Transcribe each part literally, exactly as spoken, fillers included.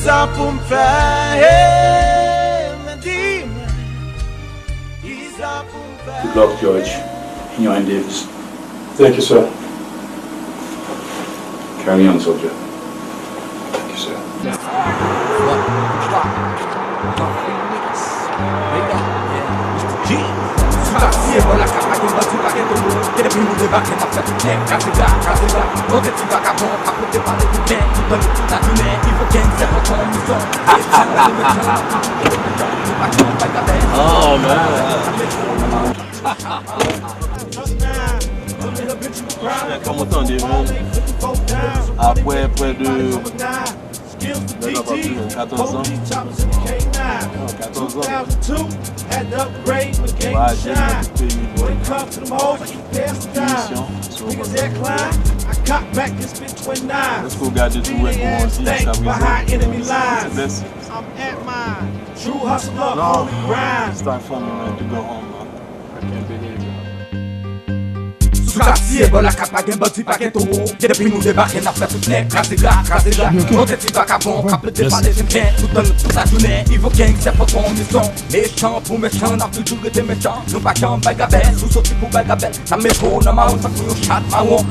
Sa pou m fè, hey, men di mwen. Ki sa pou m fè? Good luck, George, in your endeavors. Thank you, sir. Carry on, soldier. Thank you, sir. Oh, man. Kòman w tande, man? Apre prè de katòz an. Non, katòz an. Vwayaje nan tout peyi, bò. Misyon, so, èske w gade tou wè kòman w di jiska prezan? It's the best. Non, it's time for me, man, to go home, man. Sou katye bò lakay pa gen bandi, pa gen towo. Depi nou debake, n ap fè tout nèg kraze gra, kraze gra. Monte ti vakabon k ap plede pale, jen ken tout tan, tout lajounen. Ivo Gang, se fòs konbinezon. Mechan pou mechan, n ap toujou rete mechan. Nou pa janm bay gabèl, nou soti pou bay gabèl. N ap mete w nan mawon tankou yon chat mawon.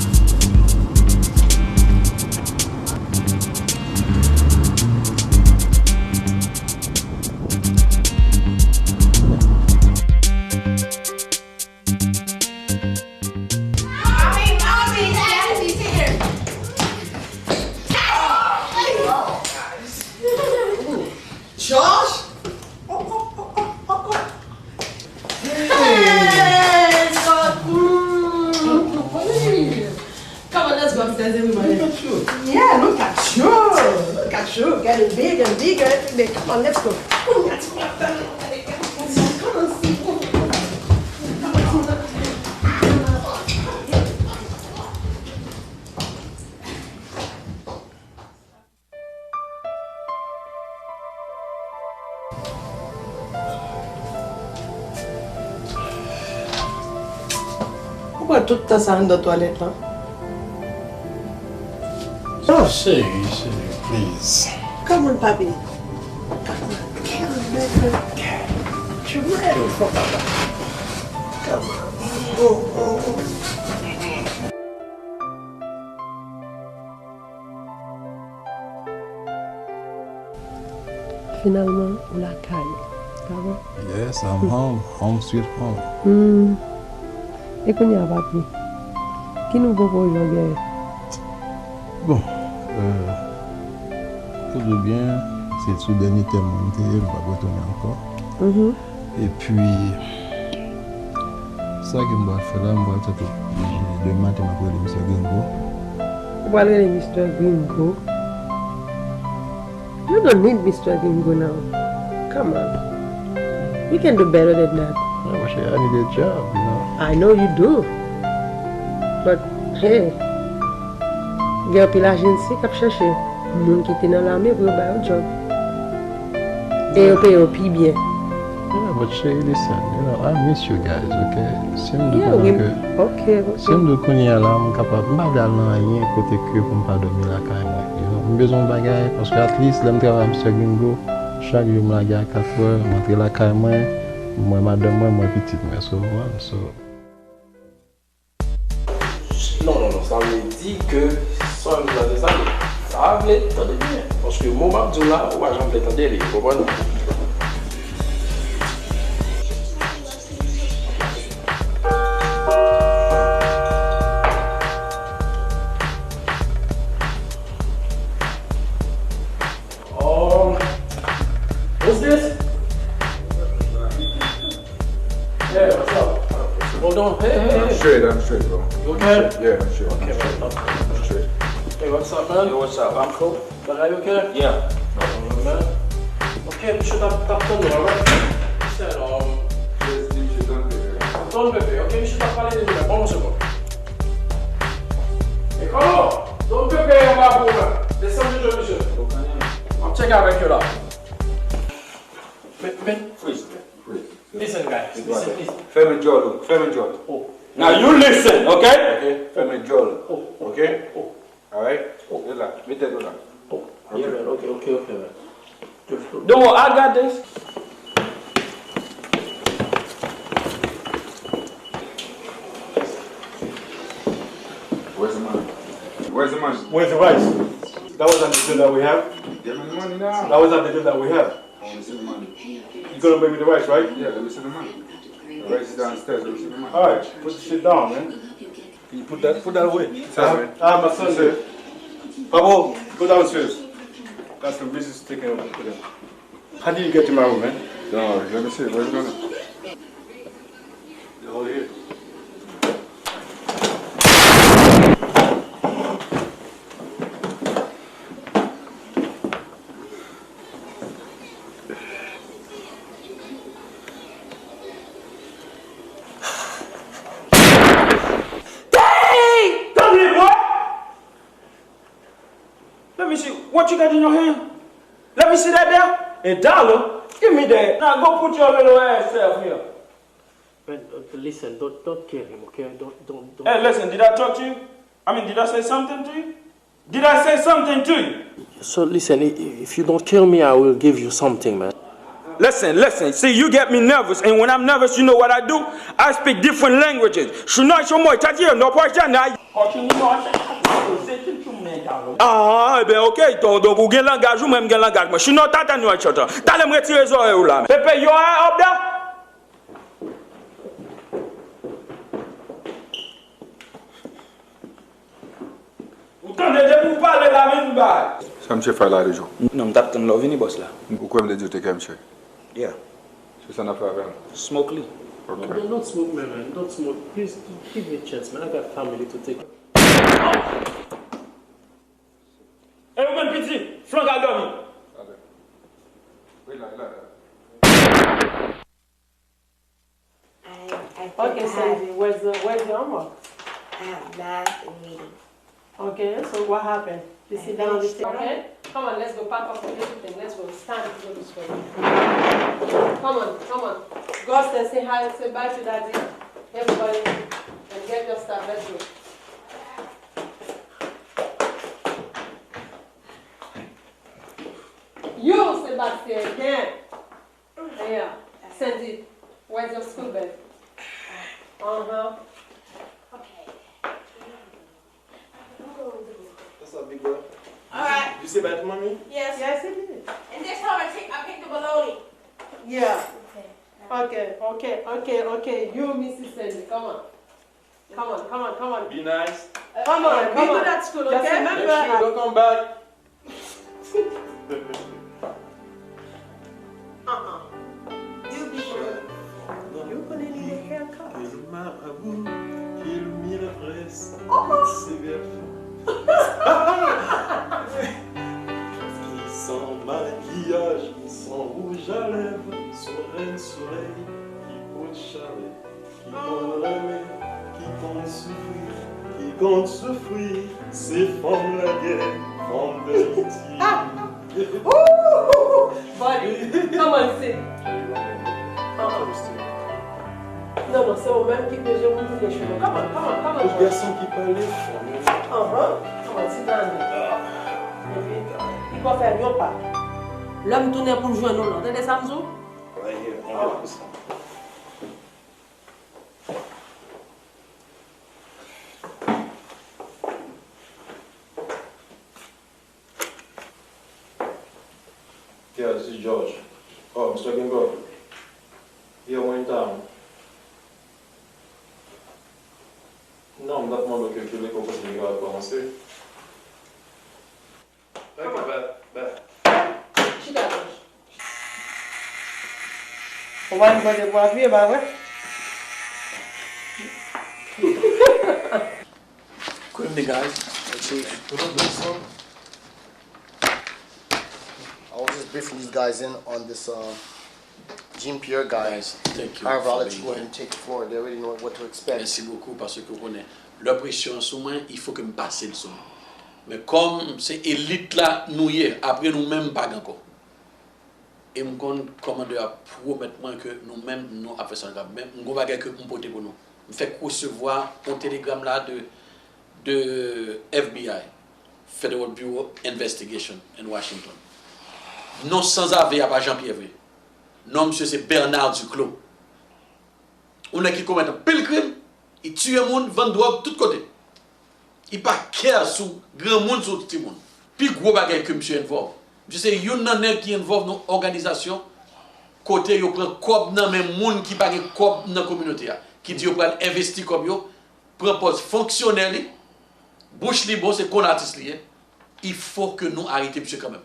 Josh? Oh, oh, oh, oh, oh, oh. Hey, Sakou! Come on, let's go upstairs, everybody. Look at you. Yeah, look at you. Look at you. Getting bigger and bigger every day. Come on, let's go. Come on, see. Come on, see. Ou pran tout tan sa anndan twalèt lan? Oh, cheri, cheri, please. Come on, papi. Come on, come on, baby. You ready for papa? Come on. Oh, oh, oh. Finalman, ou lakay ou. Pa vre? Yes, I'm home. Home sweet home. Hmm. E kounye a, papi? Ki nouvo pwojè w genyen? Bon, euh, pou di w byen, se sou dènye tèm mwen m te ye, m p ap retounen ankò. Mhm. Epi, sa ke m pral fè la, m pral tande demen maten m ap rele Mister Gringo. Ou pral rele Mister Gringo? You don't need Mister Gringo now. Come on. You can do better than that. Yeah, but I need a job, you know. I know you do. But, hey, gen anpil ajansi k ap chèche moun ki te nan lame pou yo ba yo djòb. E yo peye yo pi byen. Yeah, but Sherry, listen, you know, I miss you guys, okay? Si m di w ke, si m di w kounye a la, m kapab, m pa vle al nan anyen kote ke pou m pa dòmi lakay mwen, you know? M bezwen yon bagay, paske at least lè m travay ak Mister Gringo, chak jou m lage a kat è, m antre lakay mwen, m wè madanm mwen, m wè pitit mwen, so, man, so. Non, non, non, sa vle di ke, sa vle di sa, sa vle, tande byen, paske mo m ap di w la, ou pa janm vle tande li, ou konprann? Um, who's this? Hey, what's up? Hold on. Hey, hey, hey. I'm straight, I'm straight, bro. You okay? Yeah, I'm straight. Okay, I'm straight. I'm straight. Hey, what's up, man? Yo, what's up? I'm cool. Bagay okay? Yeah. No problem, man. Okay, misye t ap, t ap tann nou, alright? He said, um, Don Pepe. Don Pepe. Okay, misye t ap pale deja. Ban m yon segonn. E kòman? Don Pepe anba pou ou menm. Desann jwenn misye. M ap tcheke avèk yo la. Men, men, freeze. Freeze. Listen, guys. Listen, listen. Fèmen djòl ou. Fèmen djòl. Oh. Now you listen, okay? Okay? Fèmen djòl ou. Oh. Okay? Oh. Alright? Oh. Rete la. Mete tèt ou la. Oh. Yeah, man. Okay, okay, okay, man. Just don't worry, I got this. Where's the money? Where's the money? Where's the rice? That was not the deal that we have. Give me the money now. That was not the deal that we have. I want to see the money. You're gonna bring me the rice, right? Yeah, let me see the money. The rice is downstairs. Let me see the money. All right, put the shit down, man. Can you put that, put that away? It's all right. Ah, my son there. Pablo, go downstairs. Got some business to take care of today. How did you get to my room, man? No, let me see. Where's it going? They're all here. Dang! Tande, boy! Let me see. What you got in your hand? Let me see that there. A dollar? Give me that. Now go put your little ass out here. Man, uh, listen, don't, don't kill him, okay? Don't, don't, don't. Hey, listen, did I talk to you? I mean, did I say something to you? Did I say something to you? So listen, i- i- if you don't kill me, I will give you something, man. Listen, listen. See, you get me nervous, and when I'm nervous, you know what I do? I speak different languages. Shuno shomo tati no pwajana. Ah, ebyen, ok. Donk, donk, ou gen langaj ou, mwen, m gen langaj mwen. Shuno tata nou an chota. Talè m retire zòrèy ou la. Pepe, you are up there? Ou tande depi w pale la, vin bay. Sa misye fè la toujou? Non, m t ap tann lè w vini, bòs la. Ou kwè m te di w te kè misye? Yeah. Se sa n ap fè avè l? Smoke li. Ok. Don't, don't smoke, man, man. Don't smoke. Please, give me a chance, man. I got family to take. Ey, ou menm piti, flank al dòmi. Tande. Wi, la, la, la. I, I think I have. Okay, Sandy, where's the, where's your homework? I have math and reading. Okay, so what happened? You sit down, you sit, okay? Come on, let's go pack up everything. Let's go. It's time to go to school. Come on, come on. Go upstairs, say hi, say bye to daddy. Everybody, and get your stuff. Let's go. You, Sebastian, again. Yeah. Sandy, where's your school bag? Uh-huh. Okay. What's up, big boy? All right. You say bye to mommy? Yes. Yes, he did. And this time I take, I pick the baloney. Yeah. Okay. Okay, okay, okay, okay. You, Missus Sandy, come on. Come on, come on, come on. Be nice. Come on, come on. Be good at school, okay? Just remember. Make sure you don't come back. Uh-uh. You be good. You gonna need a haircut. Que le marabout, que le miraprès, oh, que sévère. Qui sans maquillage, qui sans rouge à lèvres, sereine soleil, qui porte chaleur. Ki konn renmen, ki konn soufri, ki konn soufri, se fanm lagè, fanm d'Ayiti. Ooh, buddy, come on, sit. Non, non, se ou menm ki bezwen pou tounen cheve. Come on, come on, come on. Tout gason ki pale, fanm yo. Anhan, come on, sit down. Epi, li pral fè yon pa. Lè m tounen pou m jwenn ou la. Tande sa m di w? Right here, on the opposite. Yeah, this is George. Oh, Mister Gimbo. Yeah, when time? Non, m t ap mande w ke kilè ke w panse ke yo ap kòmanse. Ok, bye, bye. Chita, George. Ou pa vin mande pou apiye, pa vre? Good evening, guys. Let's see. I was just briefing these guys in on this uh, Jean Pierre guy. Guys, thank you. However, I'll let you go ahead and take the floor. They already know what to expect. Mèsi bokou paske w konnen lè presyon an sou mwen, il faut que m pase l sou nou. Men kòm se elit la nou ye, apre nou menm pa gen ankò. E m konn kòmandè a pwomèt mwen ke nou menm nou ap fè sa nou kapab. Men m gon bagay ke m pote pou nou. M fèk resevwa yon telegram la de, de F B I. Federal Bureau Investigation in Washington. Non sanzave a pa Jean Pierre vre. Non misye se Bernard Duclos. Yon nèg ki komèt anpil krim, li tiye moun, vann dwòg tout kote. Li pa care sou granmoun, sou timoun. Pi gwo bagay ke misye involve, misye se youn nan nèg ki involve nan òganizasyon kote yo pran kòb nan men moun ki pa gen kòb nan kominote a, ki di yo pral envesti kòb yo, pran pòz fonksyonè li, bouch li bon, se konn atis li ye. Il faut que nou arete misye kanmenm.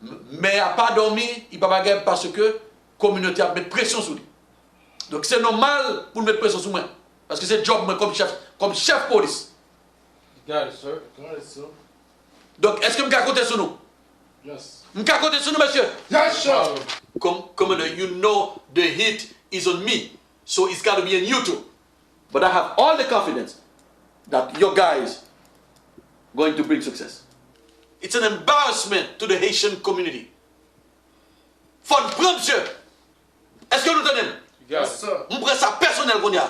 M- Mè a pa dòmi, li pa bagay paske kominote ap met presyon sou li. Donk se nòmal pou l met presyon sou mwen. Paske se djòb mwen kòm chèf, kòm chèf polis. Got it, sir. Got it, sir. Donk èske m ka konte sou nou? Yes. M ka konte sou nou, mesye? Yes, sir. Com- Commander, you know the heat is on me, so it's got to be on you too. But I have all the confidence that your guys going to bring success. It's an embarrassment to the Haitian community. Fò n pran misye. Èske nou tande m? Yes, sir. M pran sa pèsonèl kounye a.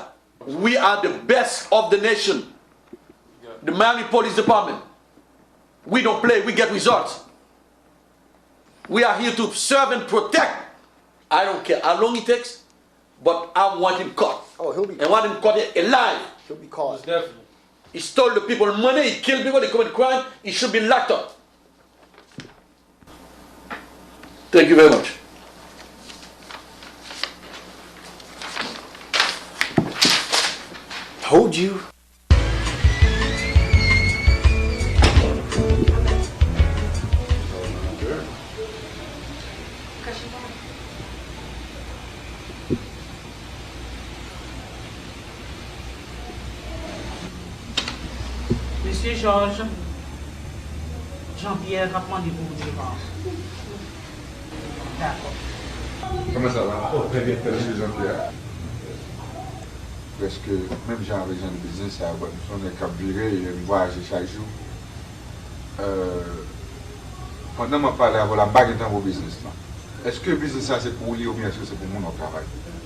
We are the best of the nation. The Miami Police Department. We don't play, we get results. We are here to serve and protect. I don't care how long it takes, but I want him caught. Oh, he'll be And want him caught alive. He'll be caught. Most definitely. He stole the people money, he killed people, he committed crime, he should be locked up. Thank you very much. Told you. Mesye Jòj, Jean Pierre k ap mande pou ou devan an. Dakò. Comment ça va? Oh, très bien, très bien. Monsieur Jean-Pierre. Prèske menm jan avèk jan de biznis sa yo, bon, se yon nèg k ap vire, e m vwayaje chak jou. Euh, pandan m ap pale avè w la, m pa gen tan pou biznis lan. Èske biznis sa se pou ou li oubyen èske se pou moun w ap travay pou?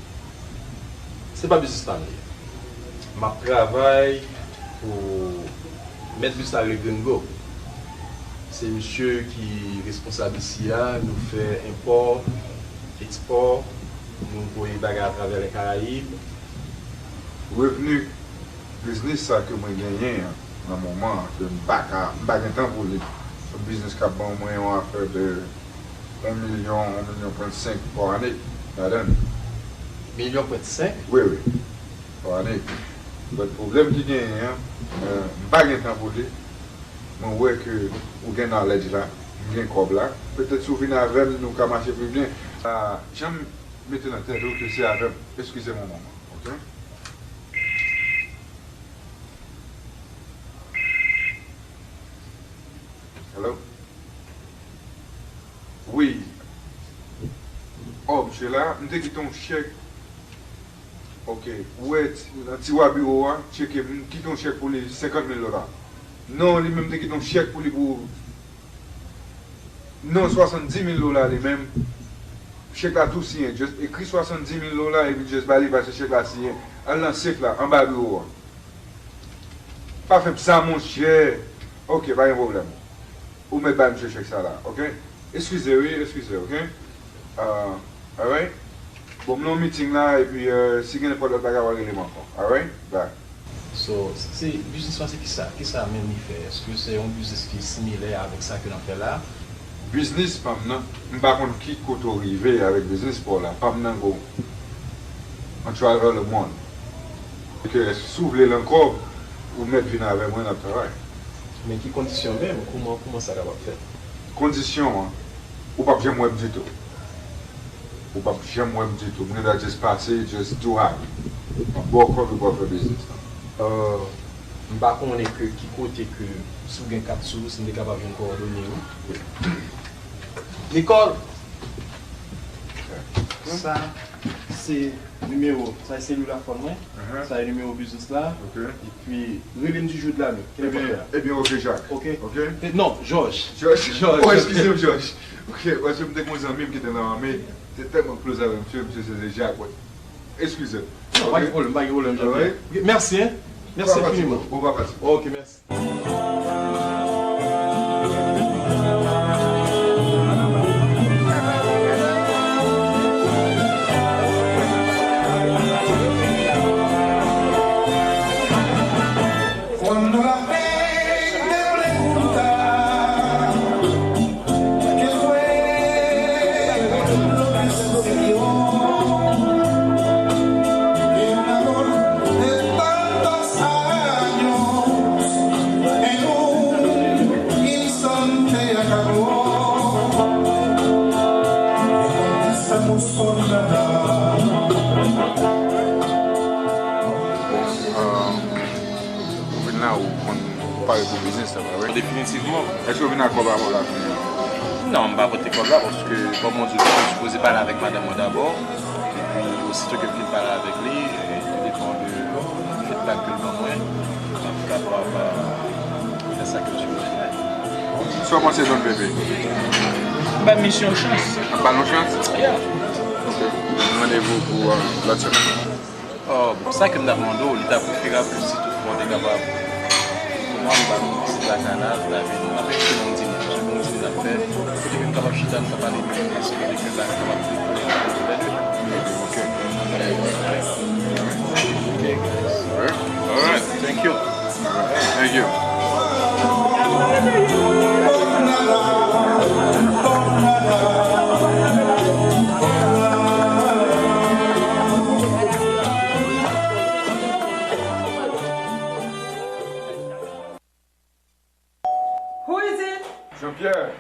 Se pa biznis pa m li ye. M ap travay pou mèt biznis la rele Gringo. Se misye ki responsab isi a, nou fè enpò, ekspò, nou voye bagay atravè lè Karayib. Revni biznis sa ke mwen genyen an nan moman an, ke m pa ka, m pa gen tan pou li. Se yon biznis k ap ban mwen yon afè de yon milyon, yon milyon pwent senk pa ane ladan l. Milyon pwent senk? Wi, wi. Pa ane. But pwoblèm ki genyen an, euh, m pa gen tan pou li. Mwen wè ke ou gen knowledge la, m gen kòb la. Petèt si w vin avè m, nou ka mache pi byen. Sa, janm mete nan tèt ou ke se avè m. Eskize m yon moman, oke? Hello? Wi. Oh, misye la, m te kite yon chèk. Oke, ou wè ti- nan tiwa biwo a, tcheke, m kite yon chèk pou li senkant mil dola. Non, li menm te kite yon chèk pou li pou, non, swasanndis mil dola li menm. Chèk la tou siyen, just ekri swasanndis mil dola epi just ba li, paske chèk la siyen. Al nan sef la, anba biwo a. Pa fè m sa, monchè. Oke, pa gen pwoblèm. Ou mèt bay misye chèk sa la, oke? Eskize, wi, eskize, oke? Ah, alright? Bon, m nan yon meeting la, epi, euh, si gen nenpòt lòt bagay, w a rele m ankò, alright? Bye. So, se biznis lan se kisa? Kisa menm li fè? Èske se yon biznis ki similè avèk sa ke n ap fè la? Biznis pa m nan, m pa konn ki kote w rive avèk biznis pa w la. Pa m nan go. Mwen travel le monde. Ke si w vle l ankò, ou mèt vin avè mwen, n ap travay. Men ki kondisyon menm? Kouman, kouman sa kapab fèt? Kondisyon an, ou p ap janm wè m ditou. Ou p ap janm wè m ditou. M gen dwa just pase, just do hi. M ap ba w kòb epi w ap fè biznis lan. Euh, m pa konnen ke ki kote ke si w gen kat sou ou, si m te kapab jwenn kowòdone yo. Nicole! Sa se nimewo, sa se selil la fòn mwen. Sa se nimewo biznis la. Epi rele m di jou de la nou. Ki nenpòt lè. Ebyen, oke, Jacques. Oke? Oke? Eh, non, Jòj. Jòj. Jòj. Oh, eskize m, Jòj. Oke, paske m te gen yon zanmi m ki te nan ame. Te tèlman close avè misye, misye se te Jacques, wi. Eskize m. Non, pa gen pwoblèm, pa gen pwoblèm, Jean-Pierre. Mèsi, hein. Mèsi enfiniman. Bon, pa pati. Oke, mèsi. Cuando la gente pregunta qué fue lo que sucedió en un amor de tantos años, en un instante acabó. Estamos por nada. Ou vin la, ou konn ou pare pou biznis la, pa vre? Definitivman. Èske ou vin ak kòb avè w la kounye a? Non, m pa pote kòb la, paske, kòm mwen di w, mwen sipoze pale avèk madanm mwen dabò. Epi, osito ke m fin pale avèk li, e, tou depan de feedback ke l ban mwen, m ap kapab, e, fè sa ke m sipoze fè. Sa w panse, Don Pepe? M ba misye yon chans. Ap ba l yon chans? Yeah. Ok. Randevou pou, e, lòt semèn. Ò, bon, sa ke m t ap mande w, li ta preferab ke si toutfwa w te kapab, pou mwen, m ba nou pitit lakay la, pou l vin, n ap envite l yon dine, paske gon dine n ap fè, kote ke n kapab chita, n ka pale de sekirite ke lakay kapab dekole an fèt. Ok. Ok, guys. Alright. Alright. Thank you. Thank you. Who is it? Jean-Pierre.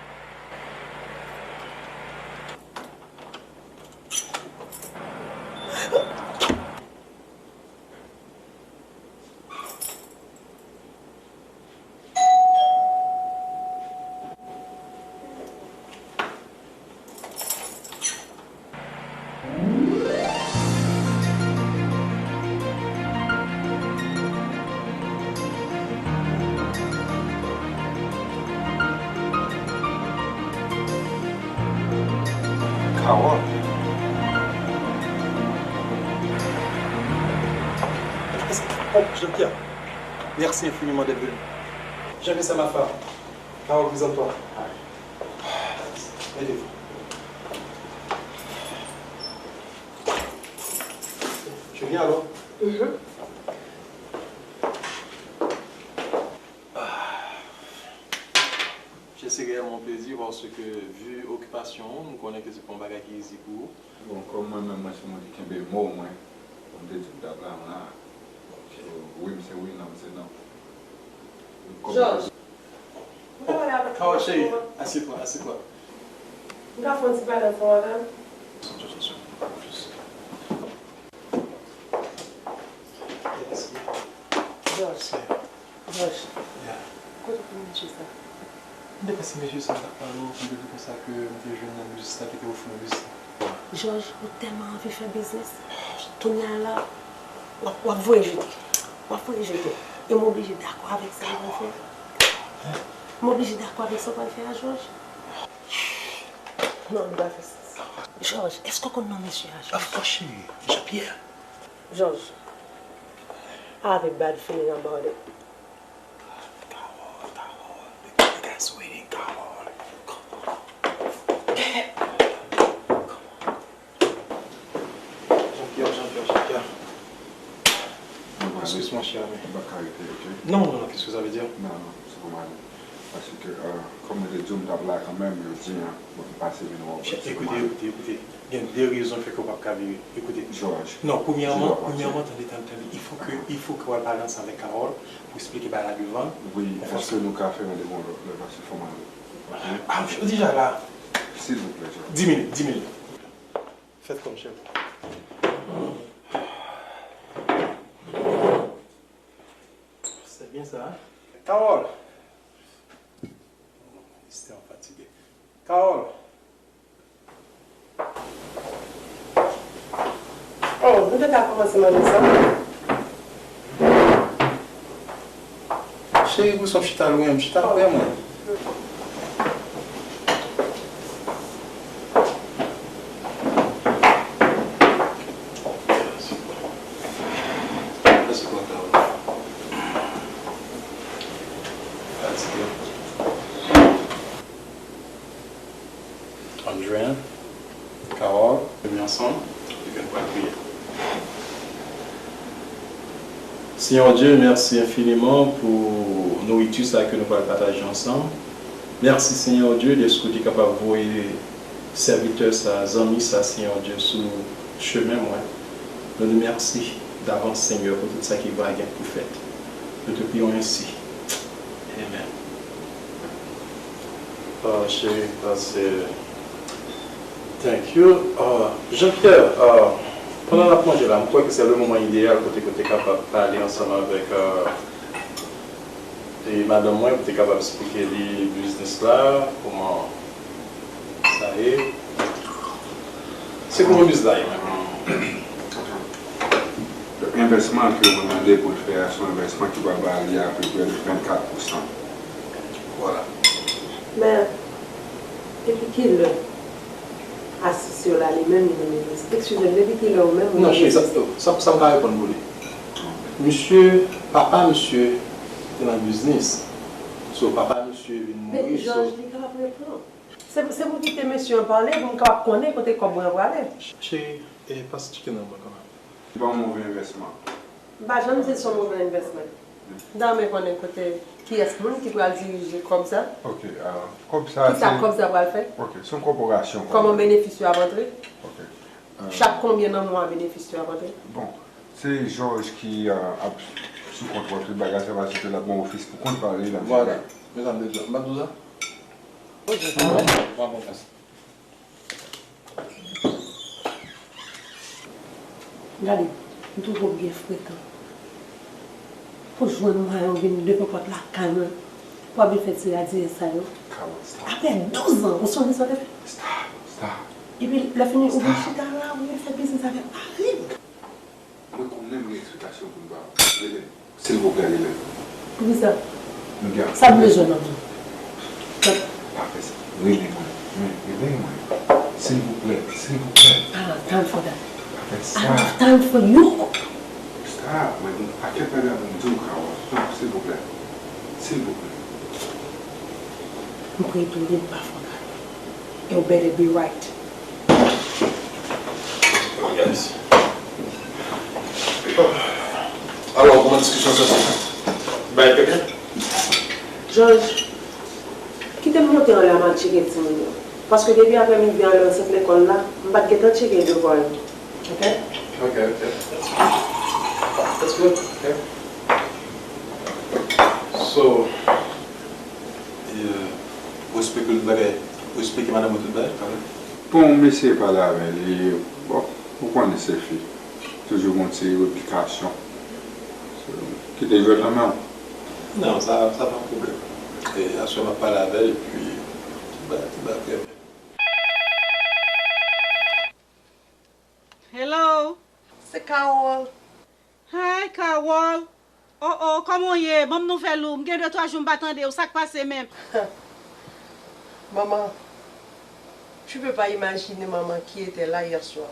Carole. Oh, Jean-Pierre, merci infiniment d'être venu. Jean-Pierre, c'est ma femme. Carole, présente-toi. Mettez-vous. Tu viens alors? Mhm. Ah. Chè, se reyèlman yon plezi paske, vi okipasyon w, m konnen ke se pa yon bagay ki izi pou ou. Bon, kòm mwen menm, mwen se moun ki kenbe mo mwen, kòm m te di w, m t ap la, m la. Ok. So, wi m se wi, non m se non. Kòm Georges, ou ka pale avèk mwen an se moman? Carole, cheri, asye twa, asye twa. M ka fè yon ti pale ansanm avè w? Yes. Georges. Georges, yeah, kote w konn mesye sa? M te panse mesye sa t ap pale w, m te di konsa ke m te jwenn nan biznis la, ki te ofri m biznis la. Georges, ou tèlman anvi fè biznis. Kounye a la, w ap, w ap voye jete. W ap voye jete. E m oblije dakò avèk sa w pral fè. M oblije dakò avèk sa w pral fè a, Georges. Non, li pa fè sans. Georges, èske w konn non mesye a, Georges? Of course, cheri. Jean-Pierre. Georges, I have a bad feeling about it. Carole, Carole, the, the guy's waiting, Carole. Come on. Come on. Jean-Pierre, Jean-Pierre, Jean-Pierre. Excuse-moi, cher ami. Mwen pa ka rete, ok? Non, non, non, qu'est-ce que ça veut dire? Non, non, se pou m ale. Paske, euh, kòm mwen te di w, m t ap la kanmenm, jodi a, bon, m pase vin wè w, se pou m ale. Ekoute, ekoute, ekoute. Gen de rezon ki fè ke w p ap ka vire. Ekoute. Georges, non, premyèman, premyèman, tande, tande, tande. Il faut que, il faut que w al pale ansanm avèk Carole pou eksplike bagay la devan. Wi, èske nou ka fè randevou yon lòt lè, paske fò m ale. Ok? Ah, ou deja la. Silvouplè, Georges. Dis minit, dis minit. Fèt kòm chèf. Se byen sa, hein? Carole! Esther fatige. Carole! Oh, nou te ka kòmanse mande sa. Cheri, pou sa w chita lwen m, chita prè mwen. Andrea, Carole, nou ansanm, epi nou pral priye. Senyè Dye, mèsi enfiniman pou nouriti sa ke nou pral pataje ansanm. Mèsi, Senyè Dye, dèske w te kapab voye sèvitè sa, zanmi sa, Senyè Dye, sou chemen mwen. Nou di mèsi davans, Senyè, pou tout sa ki va gen pou fèt. Nou te priye w ensi. Amen. Ah, cheri, ah, se Thank you. Ah, Jean-Pierre, ah, pandan n ap manje la, m kwè ke se le moman ideyal kote ke w te kapab pale ansanm avèk, ah, e madanm mwen, pou te kapab eksplike li biznis la, kòman sa ye. Se kòman biznis la ye menm? Envèsman ke mwen mande pou l fè a, se yon envèsman ki pral ba li apeprè vennkat pousan. Vwala. Men, depi kilè asis yo la, li menm, li nan legliz? Eskize m, depi kilè ou menm, ou nan legliz? Non, cheri, sa, sa, sa m ka reponn pou li. Misye, papa misye te nan biznis. So, papa misye vin mouri, so. Men Jòj, li kapab reprann. Se, se pou kite mesye an pale, pou m kapab konnen kote kòb mwen an prale. Cheri, e, pase tike nan mwen kanmenm. Se pa yon move envèsman. M pa janm di l se yon move envèsman. M ta renmen konnen kote, kiyès moun ki pral dirije kòb sa. Ok, ah, kòb sa se. Kisa kòb sa pral fè? Ok, se yon kòporasyon. Kòman benefis yo ap antre? Ok. Ah. Chak konbyen nan mwa benefis yo ap antre? Bon, se Jòj ki, ah, ap sou kontwòl tout bagay sa, paske l ap gen ofis pou kont pa li, l ap. Vwala. Mezanmi, m pa di w sa? Ok, sa va. Bon, bon, mèsi. Gade, m twouve w byen frekan. Pou jwenn mwayen w vin depi pòt lakay mwen, pou w ap vin fè ti radiyè sa yo. Carol, stop. Apre douz an, ou sonje sa w te fè? Stop, stop. Epi lè fini, ou vin chita la, ou vin fè biznis avèk mari m. Mwen konnen m gen eksplikasyon pou m ba w. Rele m. Silvouplè, rele m. Poukisa? M gen. Sa m bezwen nan men w? Pa fè sa. Rele mwen. Men, rele mwen. Silvouplè, silvouplè. I don't have time for that. Pa fè sa. I don't have time for you. Stop. Mwen gen yon pakèt bagay pou m di w, Carol. Non, silvouplè. Silvouplè. M prè tou, li pa fè bagay. You better be right. Yes. Alò, kòman diskisyon sa te? Bay pepe? Jòj, kite m monte anlè a m al tcheke timoun yo. Paske depi aprèmidi anlè sèt lekòl la, m pa t gentan tcheke devwa yo. Ok? Ok, ok. That's good. Ok. So, E, ou eksplike l tout bagay, ou eksplike madanm ou tout bagay, kanmenm? Bon, m eseye pale avè l, e, bon, ou konnen se fi. Toujou gon ti replikasyon. So, kite jwèt lan nan men w. Non, sa, sa pa yon pwoblèm. E, aswè m ap pale avè l, epi, tout bagay, tout bagay ap fèt. Hello. Se Carole. Hi, Carole. Oh, oh, kòman w ye? Ban m nouvèl ou. M gen de twa jou m pa tande w. Sa k pase menm? Maman, tu peux pas imaginer maman qui était là hier soir.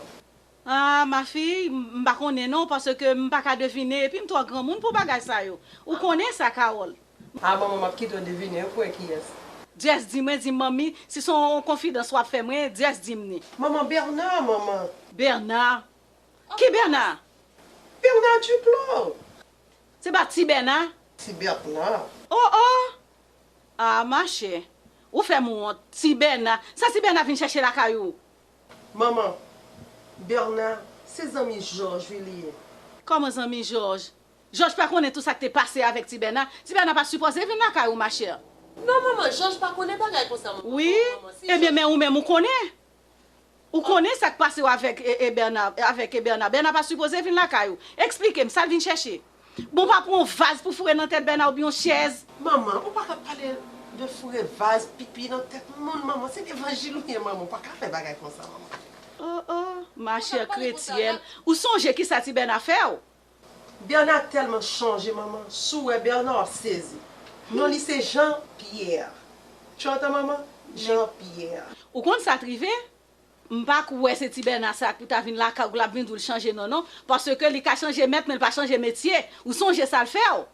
Ah, ma fille, m, m pa konnen non, paske m pa ka devine, epi m twò granmoun pou bagay sa yo. Ou konnen sa, Carole. Ah, manman, m ap kite w devine, wi, pou wè kiyès. Just di mwen, di m, manmi, si se yon konfidans w ap fè mwen, just di m ni. Manman, Bernard, manman. Bernard? Ki Bernard? Bernard Duclos. Se pa ti Bernard? Ti Bernard. Oh, oh! Ah, machè. Ou fè m wont. Ti Bernard. Sa ti Bernard vin chèche lakay ou? Manman, Bernard, se zanmi Jòj, wi, li ye. Kòman zanmi Jòj? Jòj pa konnen tout sa k te pase avèk ti Bèna. Ti Bèna pa sipoze vin lakay ou, machè. Non, manman, Jòj pa konnen bagay konsa, manman. Wi, ebyen, men ou menm ou konnen. Ou konnen sa k pase w avèk, e, e, Bèna, avèk, e, Bèna. Bèna pa sipoze vin lakay ou. Eksplike m, sa l vin chèche? Bon, pa pran yon vaz pou foure nan tèt Bèna oubyen yon chèz. Manman, ou pa ka pale de foure vaz, pipi nan tèt moun, manman. Se levanjil ou ye, manman. Ou pa ka fè bagay konsa, manman. Oh, oh, machè kretyèn. Ou sonje kisa ti Bèna fè w? Bèna tèlman chanje, manman. Si w wè Bèna, w ap sezi. Non li se Jean Pierre. Tu entends, manman? Jean Pierre. Ou konn sa t rive? M pa kwè se ti Bèna sa k pou ta vin lakay ou, l ap vin di w l chanje non, non. Paske li ka chanje mèt, men l pa chanje metye. Ou sonje sa l fè w?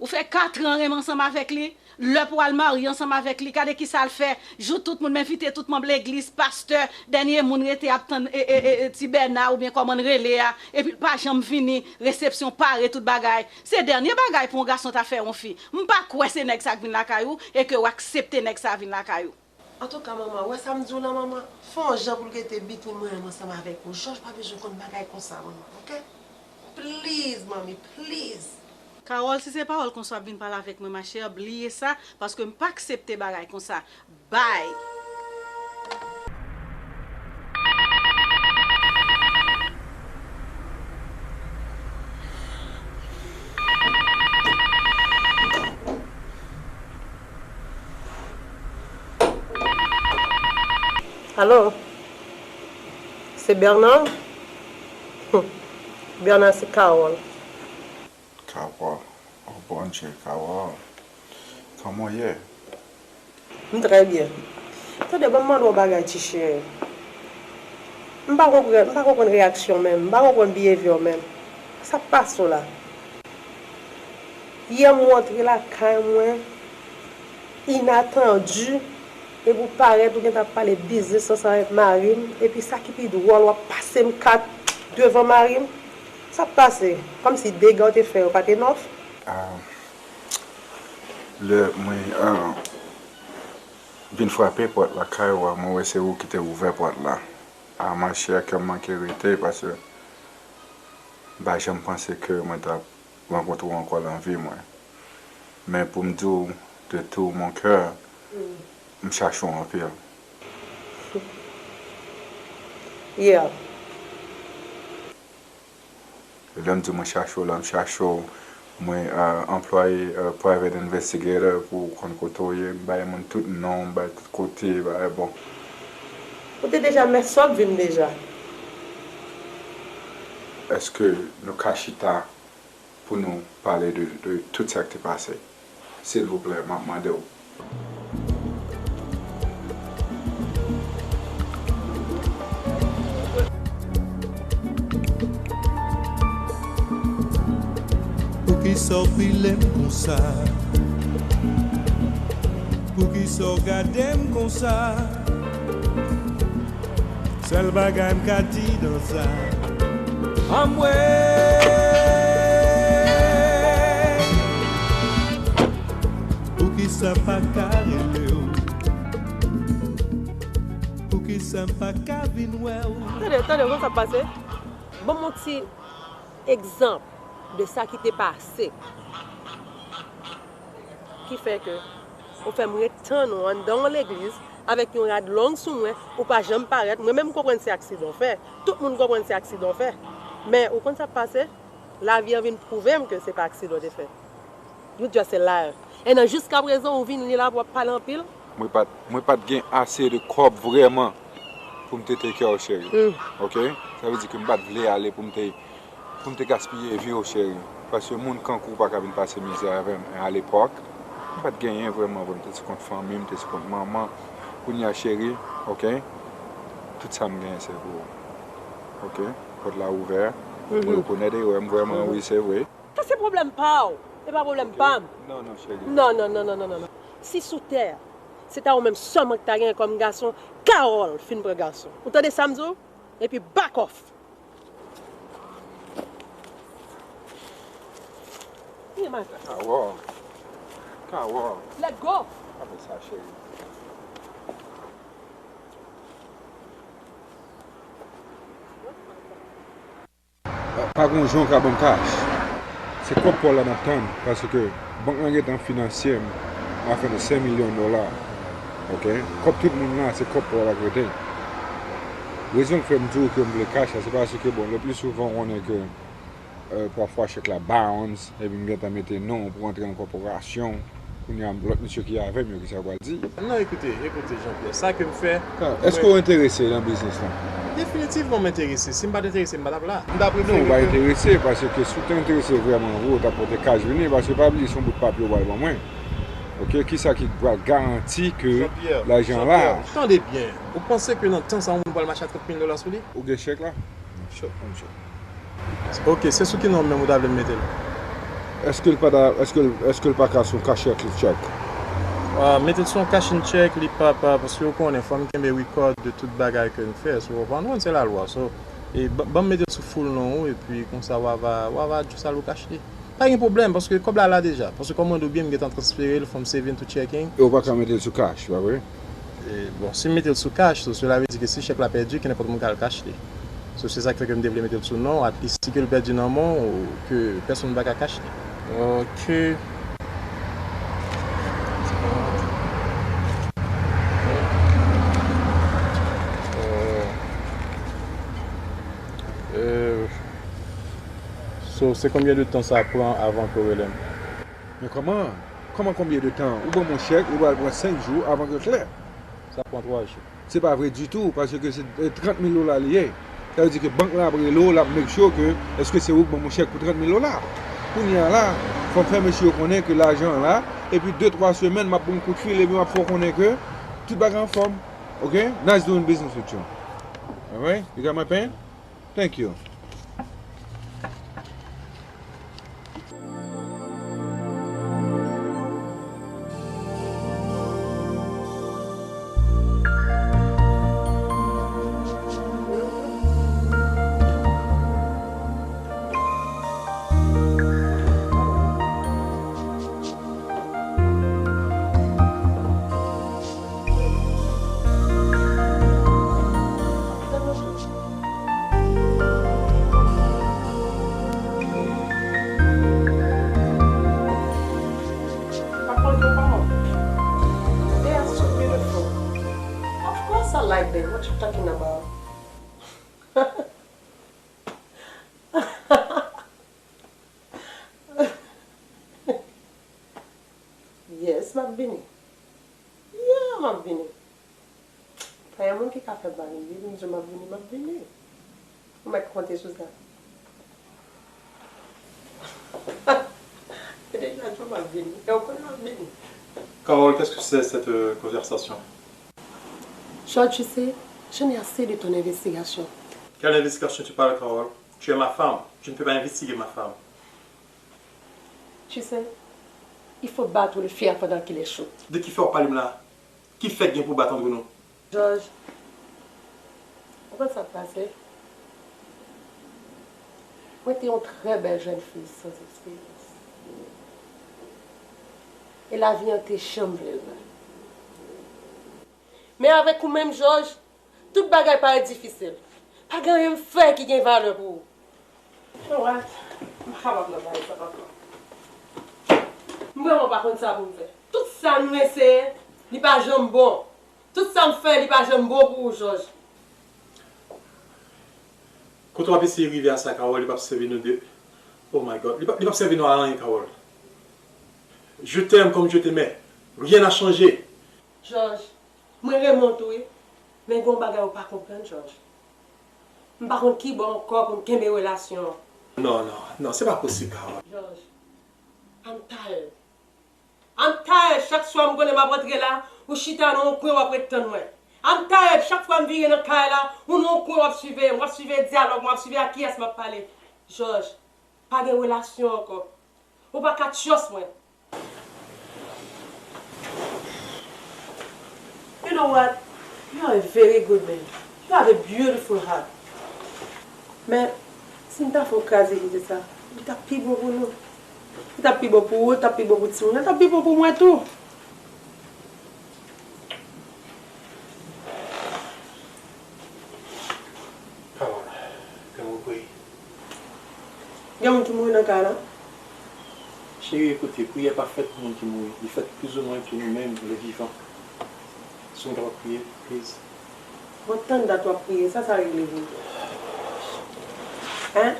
Ou fè katran renmen ansanm avèk li. Lè pou al marye ansanm avèk li, gade kisa l fè. Jou tout moun m envite, tout manm legliz, pastè, dènye moun rete ap tann e, e, e, e, Ti Bèna oubyen kòman l rele a, epi l pa janm vini, resepsyon pare, tout bagay. Se dènye bagay pou yon gason ta fè yon fi. M pa kwè se nèg sa k vin lakay ou e ke w aksepte nèg sa vin lakay ou. Antouka, manman, ou wè sa m di w lan, manman? Fè yon jan pou l rete biten mwen ansanm avèk ou. Jòj pa bezwen konn bagay konsa, manman, oke? Please, manmi, please. Carole, si se pawòl konsa w ap vin pale avèk mwen, ma chère, bliye sa, paske m pa aksepte bagay konsa. Bye! Alo? Se Bernard? Bernard, se Carole. Carole. Oh, Bondye, Carole. Kòman w ye? M trè byen. Tande, ban m mande w yon bagay, ti cheri. M pa konprann, m pa konprann reyaksyon w menm. M pa konprann behavior w menm. Sa k pase w la? Yè m rantre lakay mwen, inatandi, epi w parèt, ou gentan ap pale biznis ansanm avèk mari m, epi sa ki pi dwòl, w ap pase m kat devan mari m. Sa k pase? Kòmsi dega w te fè yo pa te nòf? Ah, lè mwen, ah, vin frape pòt lakay ou a, mwen wè se ou ki te ouvè pòt la. Ah, machè, kè m manke rete, paske m pa janm panse ke mwen t ap rankontre w ankò nan vi mwen. Men pou m di w de tout mon cœur, m chache w anpil. Yeah. Lè m di mwen chache w la, m chache w. Mwen, ah, anplwaye, ah, private investigator pou konn kote w ye. M bay moun tout non, m bay tout kote, bay, bon. Ou te deja mèt sòt vin deja. Èske nou ka chita pou nou pale de, de tout sa k te pase? Silvouplè, m ap mande w. Poukisa w pile m konsa? Poukisa w gade m konsa? Sèl bagay m ka di nan sa, anmwe. Poukisa m pa ka rele w? Poukisa m pa ka vin wè w? Tande, tande, konn sa k pase? Ban m yon ti egzanp de sa ki te pase. Ki fè ke ou fè m ret tann ou anndan yon legliz avèk yon rad long sou mwen, ou pa janm parèt. Mwen menm m konprann se aksidan w fè. Tout moun konprann se aksidan w fè. Men ou konn sa k pase? Lavi an vin pwouve m ke se pa aksidan w te fè. You just a liar. E nan jiskaprezan ou vin li la pou w ap pale anpil. Mwen pa t, mwen pa t gen ase de kòb vrèman pou m te take care w, cheri. Mm. Oke? Sa vle di ke m pa t vle ale pou m te, pou m te gaspiye vi w, cheri. Paske moun kankou w pa ka vin pase mizè avè m. A lepòk, m pa t genyen vrèman vre. M te sou kont fanmi m, m te sou kont manman. Kounye a, cheri, oke? Tout sa m genyen se pou ou. Oke? Pòt la ouvè. Mwen rekonèt erè m vrèman, wi, se vre. Sa se pwoblèm pa w, e pa pwoblèm pa m. Non, non, cheri. Non, non, non, non, non, non, non. Si sou tè a, se ta ou menm sèlman ki ta genyen kòm gason, Carole fin pran gason. Ou tande sa m di w? Epi back off. Ye, ma. Carole. Carole. Let go. Pa fè sa, cheri. Pa gen yon jan w ka ban m kach. Se kòb pa w la m ap tann, paske bank lan gentan finanse m afè de senk milyon dola. Oke? Kòb tout moun la, se kòb pa w la k rete. Rezon k fè m di w ke m vle kach la, se paske, bon, le pli souvan, w konnen ke, euh, pafwa chèk la bounce, epi m gentan mete non pou antre nan kòporasyon. Kounye a, lòt mesye ki avè m yo, kisa yo pral di? Non, ekoute, ekoute, Jean Pierre, sa ke m fè. Ka, èske w enterese nan biznis lan? Definitivman, m enterese. Si m pa t enterese, m pa t ap la. M t ap refere ke. Non, ou pa enterese, paske si w te enterese vrèman vre, ou t ap pote kach vini, paske pa bliye, se yon bout papye w pral ban mwen. Oke, kisa ki pral garanti ke lajan la? Jean Pierre, tande byen. Ou panse ke nan tan sa, yon moun pral mache ak trant mil dola sou li? Ou gen chèk la? Chèk, konn chèk. Ok, se sou ki non menm ou ta vle m mete l? Èske l pa ta, èske l, èske l pa ka sou cash and check? Ah, mete l sou yon cash and check, li pa, pa, paske ou konnen, fò m kenbe record de tout bagay ke m fè, so, ou konprann, se lalwa, so, e, ban, ban m mete l sou full non ou, epi konsa w a va, w a va just al ou cash li. Pa gen pwoblèm, paske kòb la la deja, paske kòm mwen di w byen, m gentan transfere l, fò m save into checking. E ou pa ka mete l sou cash, pa vre? E, bon, si m mete l sou cash, so, cela veut dire ke si chèk la pèdi, ke nenpòt moun ka al cash li. So, se sa k fè ke m te vle mete l sou non, at least, si ke l pèdi nan men w, ke pèsonn pa ka cash li. Ok. Euh, euh, so, se konbyen de tan sa pran avan ke w rele m? Men kòman? Kòman konbyen de tan? Ou ban m yon chèk, ou pral pran senk jou avan ke l klè. Sa pran twa jou. Se pa vre ditou, paske se trant mil dola li ye. Sa vle di ke bank la ap rele w, l ap make sure ke èske se ou k ban m yon chèk pou trant mil dola. Kounye a la, fò m fè mesye yo konnen ke lajan an la, epi de twa semèn, m ap ba w yon kout fil, epi m ap fè w konnen ke tout bagay anfòm. Ok? Nice doing business with you. Alright? You got my pen? Thank you. They are so beautiful. Of course I like them. What you talking about? Yes, m ap vini. Yeah, m ap vini. Pa gen moun ki ka fè m pa vini. Depi m di w m ap vini, m ap vini. Ou mèt konte sou sa. Mwen deja di w m ap vini. E w konnen m ap vini. Carole, qu'est-ce que c'est cette euh, conversation? George, tu sais, j'en ai assez de ton investigation. Quelle investigation tu parles, Carole? Tu es ma femme. Tu ne peux pas investiguer ma femme. Tu sais, il faut battre le fer pendant qu'il est chaud. De ki fè w ap pale m la? Ki fè k gen pou bat antre nou? George, ou konn sa k pase? Mwen te yon trè bèl jèn fi san eksperyans. E lavi an te janm vle l la. Men avèk ou menm, George, tout bagay parèt difisil. Pa gen anyen m fè ki gen valè pou ou. Alright. M pa kapab nan bagay sa ankò. M vrèman pa konn sa pou m fè. Tout sa nou eseye, li pa janm bon. Tout sa m fè, li pa janm bon pou ou, George. Kote w ap eseye rive a sa, Carole, li p ap sèvi nou de. Oh my God, li p ap, li p ap sèvi nou a anyen, Carole. Je t'aime comme je t'aimais. Rien n'a changé. George, mwen renmen w tou wi, men gen yon bagay ou pa konprann, George. M pa konn kibò ankò pou m kenbe relasyon an. Non, non, non, se pa posib, Carole. George, I'm tired. I'm tired. Chak swa m konnen m ap rantre la, ou chita nan yon kwen w ap ret tann mwen. I'm tired. Chak fwa m vire nan kay la, ou nan yon kwen w ap siveye m, w ap siveye dyalòg mwen, w ap siveye ak kiyès m ap pale. George, pa gen relasyon ankò. Ou pa ka trust mwen. You know what? You are a very good man. You have a beautiful heart. Men, si m ta fè w kraze kite sa, li t ap pi bon pou nou. Li t ap pi bon pou ou, li t ap pi bon pou timoun nan, li t ap pi bon pou mwen tou. Carole, fè m ou priye. Gen moun ki mouri nan kay la? Cheri, ekoute, priyè pa fèt pou moun ki mouri. Li fèt plizoumwen pou nou menm, le vivan. Si nou kapab priye, please. Bon, tann dat w ap priye, sa sa regle vre? Hein?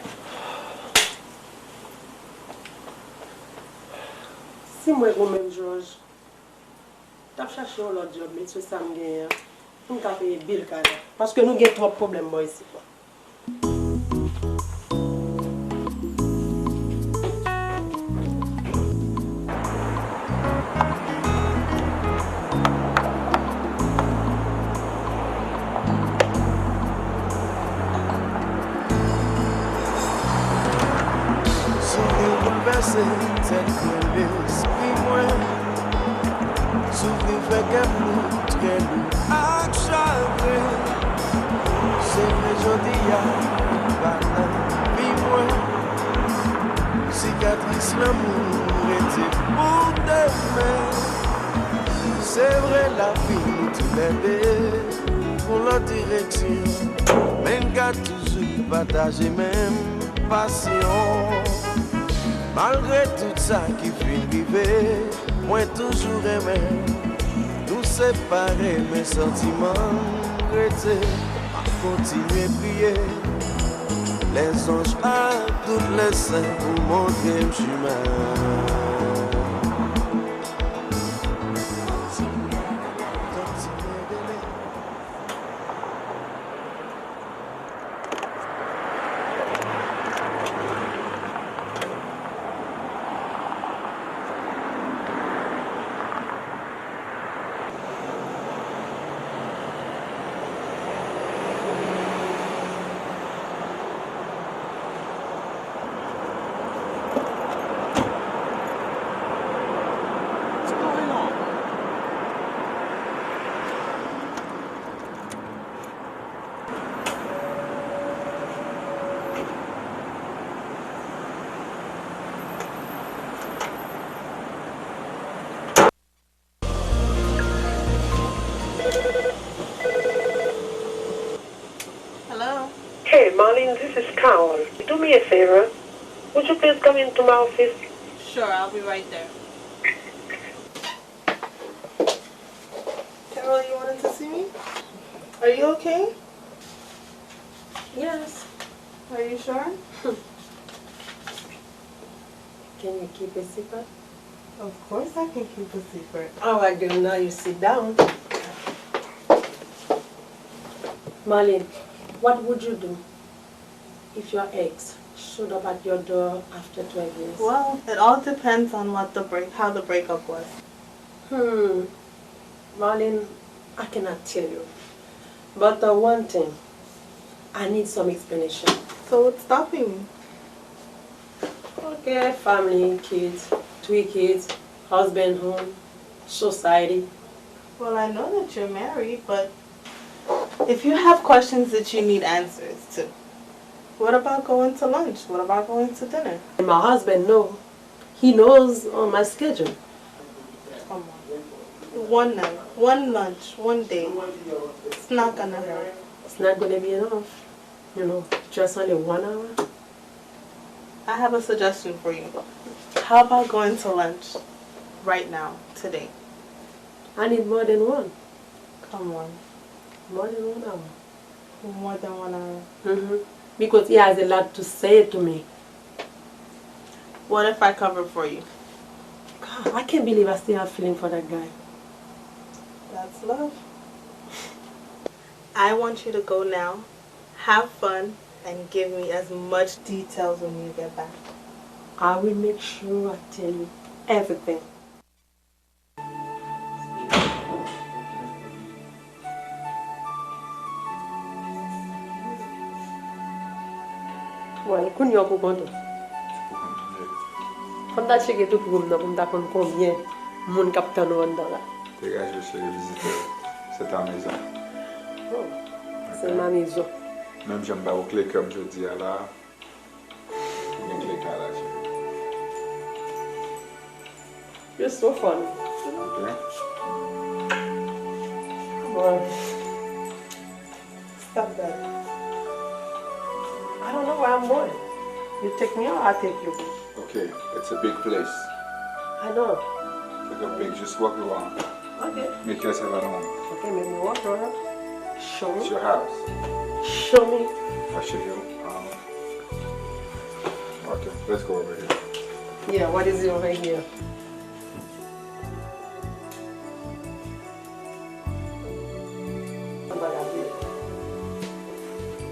Si mwen gen w menm, George, t ap chache yon lòt djòb, met sou sa m genyen an, pou m ka peye bil kay la. Paske nou gen twòp pwoblèm bò isit la. Souvni w boulvèse. Kè m lou, trè lou ak chagren. Se vre jodi a, m pa nan vi mwen. Sikatris lanmou rete pou demen. Se vre lavi nou toulède yon lòt direksyon. Men n ka toujou pataje menm pasyon. Malgre tout sa ki fin rive, mwen toujou renmen. Nou separe, men santiman rete. M ap kontinye priye lèzanj ak tout lèsen pou montre m chimen. Hello? Hey, Marlene, this is Carol. Do me a favor. Would you please come into my office? Sure, I'll be right there. Carol, you wanted to see me? Are you okay? Yes. Are you sure? Can you keep a secret? Of course I can keep a secret. All right, girl, now you sit down. Marlene, what would you do if your ex showed up at your door after twelve years? Well, it all depends on what the break, how the breakup was. Hmm. Marlene, I cannot tell you. But uh, one thing, I need some explanation. So what's stopping you? Okay, family, kids, three kids, husband, home, society. Well, I know that you're married, but if you have questions that you need answers to, what about going to lunch? What about going to dinner? My husband know. He knows uh, my schedule. Come on. One night, one lunch, one day. It's not gonna hurt. It's not gonna be enough. You know, just only one hour. I have a suggestion for you. How about going to lunch right now, today? I need more than one. Come on. More than one hour. More than one hour. Mm-hmm. Because he has a lot to say to me. What if I cover for you? God, I can't believe I still have feeling for that guy. That's love. I want you to go now, have fun, and give me as much details when you get back. I will make sure I tell you everything. Well, kounye a w pou kont ou. Pou kont mwen. Fò m ta tcheke tout woum nan pou m ta konn konbyen moun k ap tann ou anndan la. Degaje w, cheri, vizitè. C'est ta maison. Oh, c'est ma maison. Menm jan m ba w kle kè m jodi a la. Ou gen kle kay la, cheri. You're so funny. Ok. Come on. Stop that. I don't know where I'm going. You take me or I take you? Okay, it's a big place. I know. It's like a big, just walk around. Okay. Make yourself at home. Okay, make me walk around. Show me. It's your house. Show me. I'll show you. Um, okay, let's go over here. Yeah, what is it over here?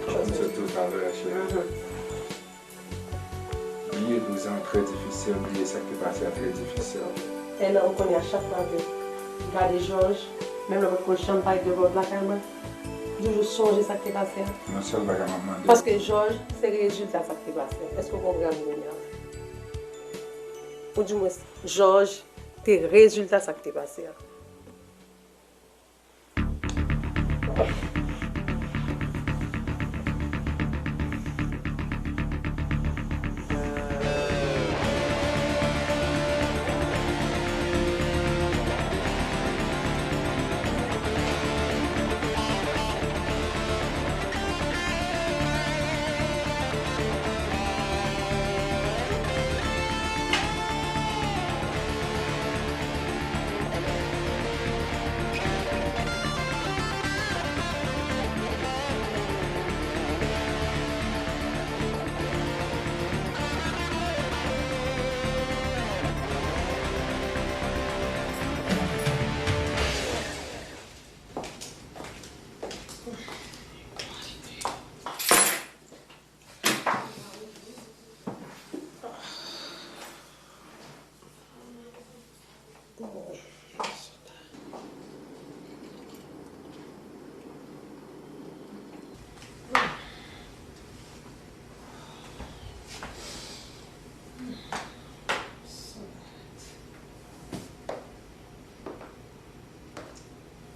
Trust me. Trust me. Bliye douz an trè difisil, bliye sa k te pase a trè difisil. Ennan, ou konnen a chak fwa ke m gade Jòj, menm lè mwen potko janm pale de Jòj lakay mwen, m toujou sonje sa k te pase a. Yon sèl bagay m ap mande. Paske Jòj se rezilta sa k te pase a. Èske w konprann kounye a? Ou di mwen, Jòj te rezilta sa k te pase a.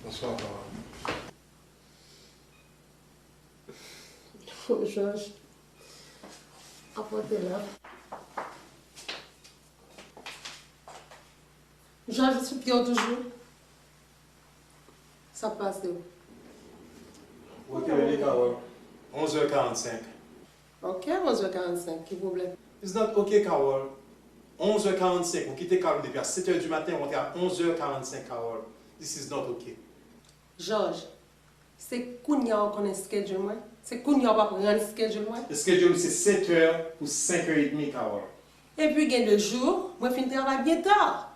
Bonswa, Carole. Jòj, apòte la. Jòj, ou sou pye w toujou? Sa k pase w? Ou te rele, Carole, onz è karannsenk. Ok, onz è karannsenk, ki pwoblèm? It's not ok, Carole. Onz è karannsenk, ou kite kay ou depi a sèt è di maten, ou antre a onz è karannsenk, Carole. This is not ok. Jòj, se kounye a w konnen schedule mwen? Se kounye a w ap rann schedule mwen? Schedule ou se sèt è pou senk è edmi, Carole. Epi gen de jou, mwen fin travay byen ta.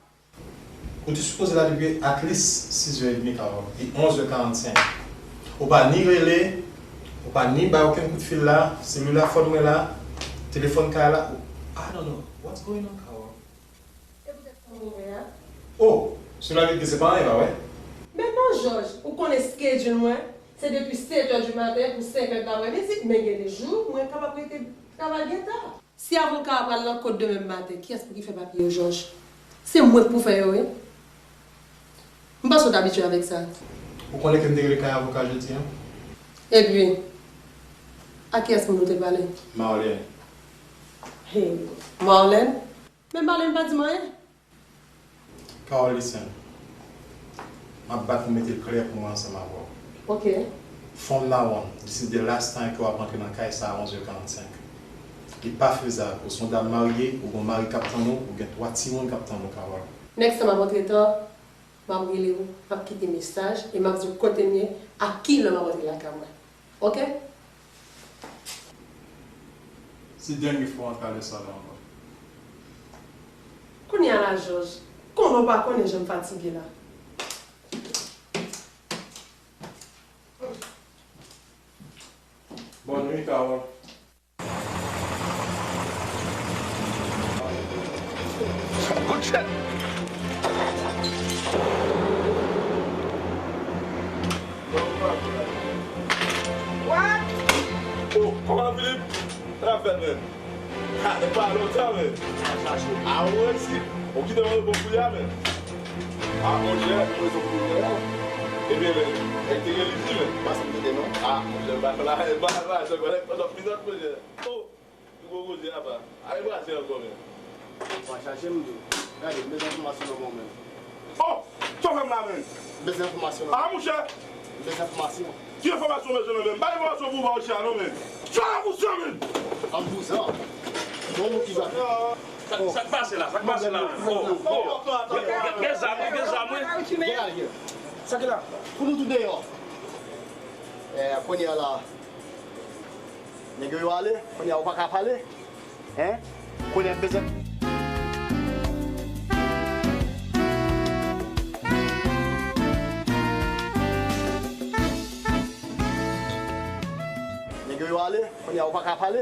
Ou te sipoze la depi at least sis è edmi, Carole, e onz è karannsenk. Ou pa ni rele, ou pa ni bay okenn kout fil la, selila fòn mwen la, telefòn kay la, ou, I don't know. What's going on, Carole? E poutèt sa m rive a. Oh, sela vle di se pa anyen, pa vre? Men non, Jòj, ou konnen schedule mwen, se depi sèt è di maten pou senk è de laprèmidi, men gen de jou, mwen kapab rete travay byen ta. Si avoka a pral nan kot demen maten, kiyès pou ki fè papye yo, Jòj? Se mwen k pou fè yo, wi. M panse w t abitye avèk sa. Ou konnen ke m te rele kay avoka jodi a? Epi, a kiyès moun ou te pale? Marlène. Hey, Marlène? Men Marlène pa di m anyen. Carole, listen. M ap bat pou mete l klè pou mwen ansanm avè w. Ok. From now on, this is the last time ke w ap antre nan kay sa a onz è karannsenk. Li pa fezab. Ou se yon dam marye, ou gen yon mari k ap tann ou, ou gen twa timoun k ap tann ou, Carole. Next time m ap antre ta, m ap rele w, m ap kite mesaj e m ap di w kote m ye, a ki lè m ap antre lakay mwen. Ok? Se dènye fwa w antre a lè sa la ankò. Kounye a la, Jòj, konnen w pa konnen jan m fatige la. Bòn nwi, Carole. Good shot. What? Oh, kòman, Philippe? Sa k ap fèt, menn? Ha, e pa lontan, menn. A, ou resi. Ou kite mwen bon koulye a, menn. A, monchè, ou rezon pou koulye a. Ebyen, menn, nèg te gen li di, menn. Pase m kite non. A, monchè, m pa fè la, m pa fè la, se konèk pandan pizòt, monchè. Oh, pi gwo koze apa. Ale braze ankò, menn. W a chache m tou. Gade, m bezwen enfòmasyon nan men w, menn. Oh! Sa w fè m la, menn? M bezwen enfòmasyon nan men w. A, monchè! M bezwen enfòmasyon. Ki enfòmasyon w bezwen nan men m? M pa gen enfòmasyon pou w ba w chè a non, menn. Sa w la vouzan, menn! An vouzan? Bon, moun ki jwe avèk. Sa, sa k pase la? Sa k pase la, menn? Oh, oh. Gen, gen, gen zam, wi, gen zam, wi. Gen la, gen. Sa ki la? Pou nou tou deyò. Eh, kounye a la. Nèg yo ale, kounye a ou pa ka pale. Hein? Kounye a m bezwen. Nèg yo ale, kounye a ou pa ka pale.